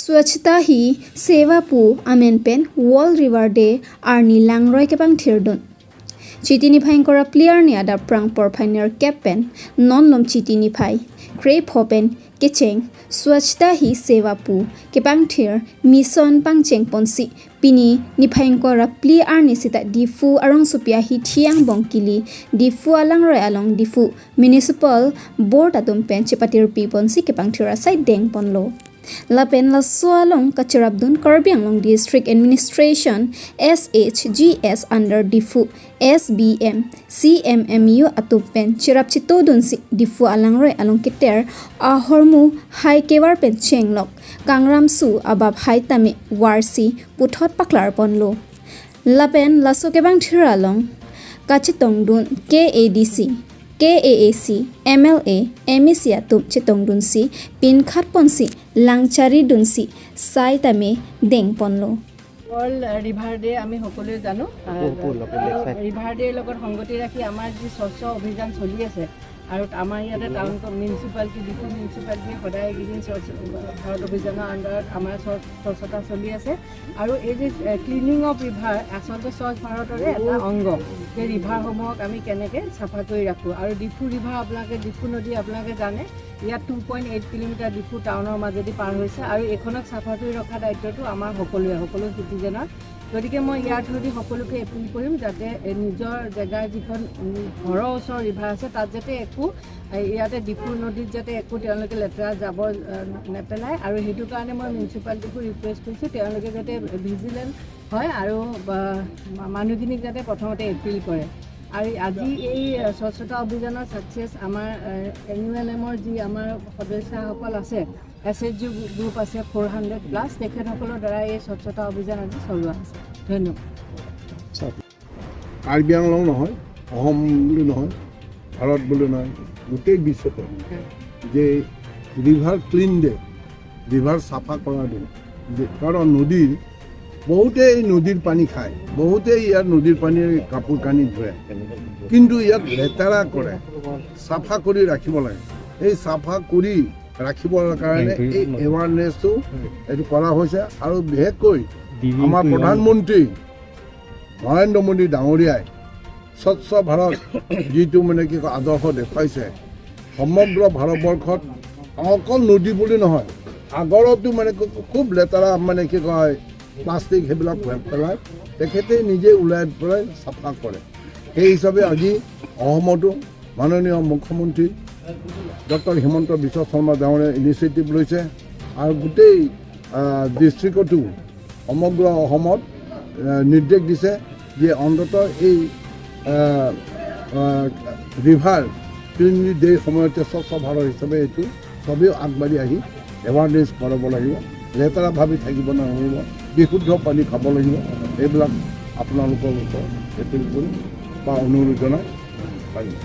Swachhata Hi Seva pu amen pen World River Day arni langroi kepang thirdun. Chiti ni phai kora player ni ada prang por phainer cap pen non lom chiti ni phai kre phopen kecheng Swachhata Hi Seva pu kepang thir mission pangcheng ponsi pini ni phai kora player ni sita Diphu arong supia hi thiang bong kili Diphu alang roi along Diphu Municipal Board atum pen chipatir pi ponsi kepang thira sai deng ponlo. Lapen la sualong kacharabdun Karbi Anglong District Administration SHGS under Diphu SBM CMMU atupen chirap chitodun si Diphu alangroi along kiter ahormu hai kewar pen chenglok kangram su abab hai tame warsi puthot paklar ponlo. Lapen laso kebang thiralong kachitongdun KADC KAAC MLA MEC atum chitongdun si pin khat ponsi langchari dunsi sai tame deng ponlo. World river day আমি সকলোৱে জানো। River ডেৰ লগত সংগতি ৰাখি আমাৰ যি স্বচ্ছ অভিযান চলি আছে আৰু আমাৰ ইয়াতে টাউন মিউনিচিপালিটি, ডিফু মিউনিচিপালিটি সদায় এইকেইদিন স্বচ্ছ ভাৰত অভিযানৰ আণ্ডাৰত আমাৰ স্বচ্ছতা চলি আছে। আৰু এই যে ক্লিনিং অফ ৰিভাৰ আচলতে স্বচ্ছ ভাৰতৰে এটা অংগ যে ৰিভাৰসমূহক আমি কেনেকৈ চাফা কৰি ৰাখোঁ। আৰু ডিফু ৰিভাৰ আপোনালোকে, ডিফু নদী আপোনালোকে জানে, ইয়াত 2.8 কিলোমিটাৰ ডিফু টাউনৰ মাজেদি পাৰ হৈছে আৰু এইখনক চাফা কৰি ৰখা দায়িত্বটো আমাৰ সকলোৱে, সকলো চিটিজেনৰ। গতিকে মই ইয়াৰ থ্ৰুদি সকলোকে এপিল কৰিম যাতে এই নিজৰ জেগাৰ যিখন ঘৰৰ ওচৰৰ ৰিভাৰ আছে, তাত যাতে একো এই ইয়াতে ডিফু নদীত যাতে একো তেওঁলোকে লেতেৰা জাবৰ নেপেলায়। আৰু সেইটো কাৰণে মই মিউনিচিপালিটিকো ৰিকুৱেষ্ট কৰিছোঁ, তেওঁলোকে যাতে ভিজিলেণ্ট হয় আৰু মানুহখিনিক যাতে প্ৰথমতে এপিল কৰে। আৰু আজি এই স্বচ্ছতা অভিযানৰ ছাকচেছ আমাৰ এন ইউ এল এমৰ যি আমাৰ সদস্যাসকল আছে, এছ এইচ জি গ্ৰুপ আছে 400+, তেখেতসকলৰ দ্বাৰা এই স্বচ্ছতা অভিযান আজি চলোৱা হৈছে। ধন্যবাদ। কাৰ্বি আংলং নহয়, অসম বুলি নহয়, ভাৰত বুলি নহয়, গোটেই বিশ্বতে যে ৰিভাৰ ক্লিন ডে, ৰিভাৰ চাফা কৰা দিন। যে কাৰণ নদীৰ বহুতে এই নদীৰ পানী খায়, বহুতে ইয়াৰ নদীৰ পানীৰে কাপোৰ কানি ধুৱে, কিন্তু ইয়াত লেতেৰা কৰে। চাফা কৰি ৰাখিব লাগে। এই চাফা কৰি ৰাখিবৰ কাৰণে এই এৱাৰনেছটো এইটো কৰা হৈছে। আৰু বিশেষকৈ আমাৰ প্ৰধানমন্ত্ৰী নৰেন্দ্ৰ মোদী ডাঙৰীয়াই স্বচ্ছ ভাৰত যিটো মানে কি কয় আদৰ্শ দেখুৱাইছে, সমগ্ৰ ভাৰতবৰ্ষত অকল নদী বুলি নহয়, সাগৰতো মানে খুব লেতেৰা মানে কি কয় প্লাষ্টিক সেইবিলাক পেলাই তেখেতে নিজে ওলাই পেলাই চাফা কৰে। সেই হিচাপে আজি অসমতো মাননীয় মুখ্যমন্ত্ৰী ডক্টৰ হিমন্ত বিশ্ব শৰ্মা ডাঙৰীয়াই ইনিচিয়েটিভ লৈছে আৰু গোটেই ডিষ্ট্ৰিক্টতো সমগ্ৰ অসমত নিৰ্দেশ দিছে যে অন্ততঃ এই ৰিভাৰ ক্লিন ডেৰ সময়তে স্বচ্ছ ভাৰত হিচাপে এইটো চবেও আগবাঢ়ি আহি এৱাৰনেছ কৰাব লাগিব। লেতেৰা ভাবি থাকিব নালাগিব, বিশুদ্ধ পানী খাব লাগিব। এইবিলাক আপোনালোকৰ ওচৰত এপিল কৰি বা অনুৰোধ জনাই পাৰিম।